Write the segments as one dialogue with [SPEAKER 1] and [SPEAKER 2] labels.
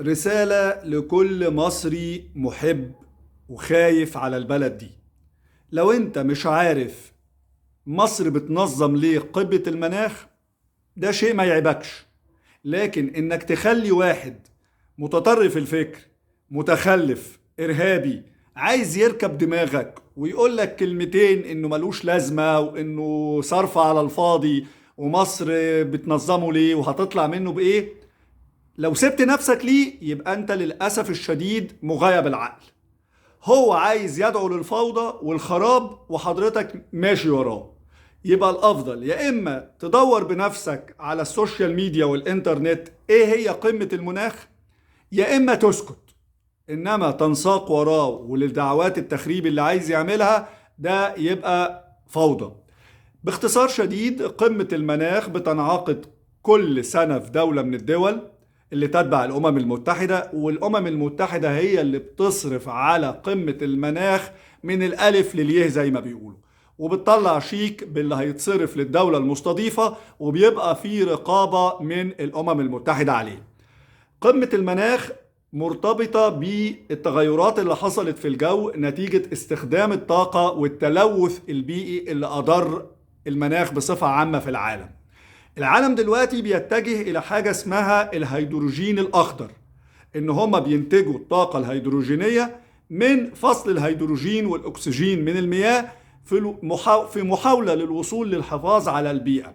[SPEAKER 1] رسالة لكل مصري محب وخايف على البلد دي. لو انت مش عارف مصر بتنظم ليه قمة المناخ، ده شيء ما يعيبكش، لكن انك تخلي واحد متطرف الفكر، متخلف، ارهابي، عايز يركب دماغك ويقول لك كلمتين انه ملوش لازمة وانه صرف على الفاضي ومصر بتنظمه ليه وهتطلع منه بايه، لو سبت نفسك ليه يبقى انت للأسف الشديد مغيب العقل. هو عايز يدعو للفوضى والخراب وحضرتك ماشي وراه. يبقى الأفضل يا إما تدور بنفسك على ال social media والإنترنت إيه هي قمة المناخ، يا إما تسكت. إنما تنساق وراه وللدعوات التخريب اللي عايز يعملها ده يبقى فوضى. باختصار شديد، قمة المناخ بتنعقد كل سنة في دولة من الدول اللي تتبع الأمم المتحدة، والأمم المتحدة هي اللي بتصرف على قمة المناخ من الألف لليه زي ما بيقولوا، وبتطلع شيك باللي هيتصرف للدولة المستضيفة، وبيبقى في رقابة من الأمم المتحدة عليه. قمة المناخ مرتبطة بالتغيرات اللي حصلت في الجو نتيجة استخدام الطاقة والتلوث البيئي اللي أضر المناخ بصفة عامة في العالم. العالم دلوقتي بيتجه إلى حاجة اسمها الهيدروجين الأخضر، إن هما بينتجوا الطاقة الهيدروجينية من فصل الهيدروجين والأكسجين من المياه في محاولة للوصول للحفاظ على البيئة.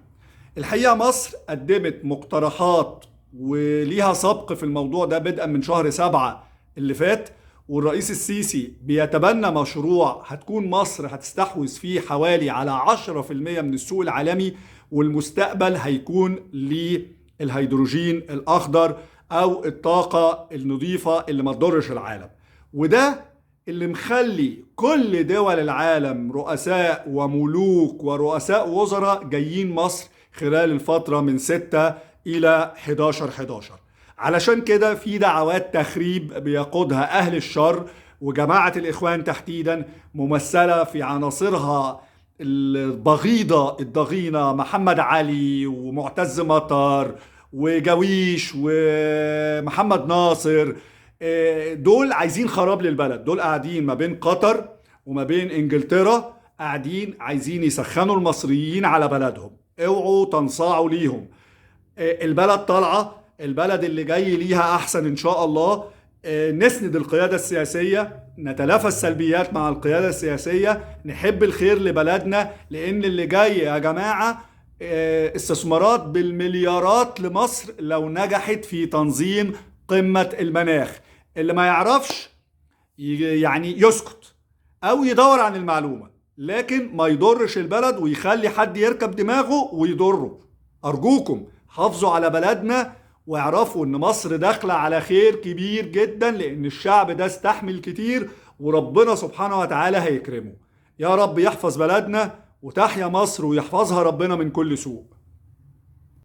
[SPEAKER 1] الحقيقة مصر قدمت مقترحات وليها سبق في الموضوع ده بدءا من شهر 7 اللي فات، والرئيس السيسي بيتبنى مشروع هتكون مصر هتستحوذ فيه حوالي على 10% من السوق العالمي، والمستقبل هيكون للهيدروجين الأخضر أو الطاقة النظيفة اللي ما تضرش العالم. وده اللي مخلي كل دول العالم رؤساء وملوك ورؤساء وزراء جايين مصر خلال الفترة من 6 إلى 11/11. علشان كده في دعوات تخريب بيقودها أهل الشر وجماعة الإخوان تحديدا، ممثلة في عناصرها البغيضة الضغينة محمد علي ومعتز مطر وجويش ومحمد ناصر. دول عايزين خراب للبلد، دول قاعدين ما بين قطر وما بين انجلترا، قاعدين عايزين يسخنوا المصريين على بلدهم. اوعوا تنصاعوا ليهم. البلد طالعة، البلد اللي جاي ليها احسن ان شاء الله. نسند القيادة السياسية، نتلافى السلبيات مع القيادة السياسية، نحب الخير لبلدنا، لأن اللي جاي يا جماعة استثمارات بالمليارات لمصر لو نجحت في تنظيم قمة المناخ. اللي ما يعرفش يعني يسكت أو يدور عن المعلومة، لكن ما يضرش البلد ويخلي حد يركب دماغه ويضره. أرجوكم حافظوا على بلدنا واعرفوا ان مصر داخله على خير كبير جدا، لان الشعب ده استحمل كتير وربنا سبحانه وتعالى هيكرمه. يا رب يحفظ بلدنا وتحيا مصر ويحفظها ربنا من كل سوء.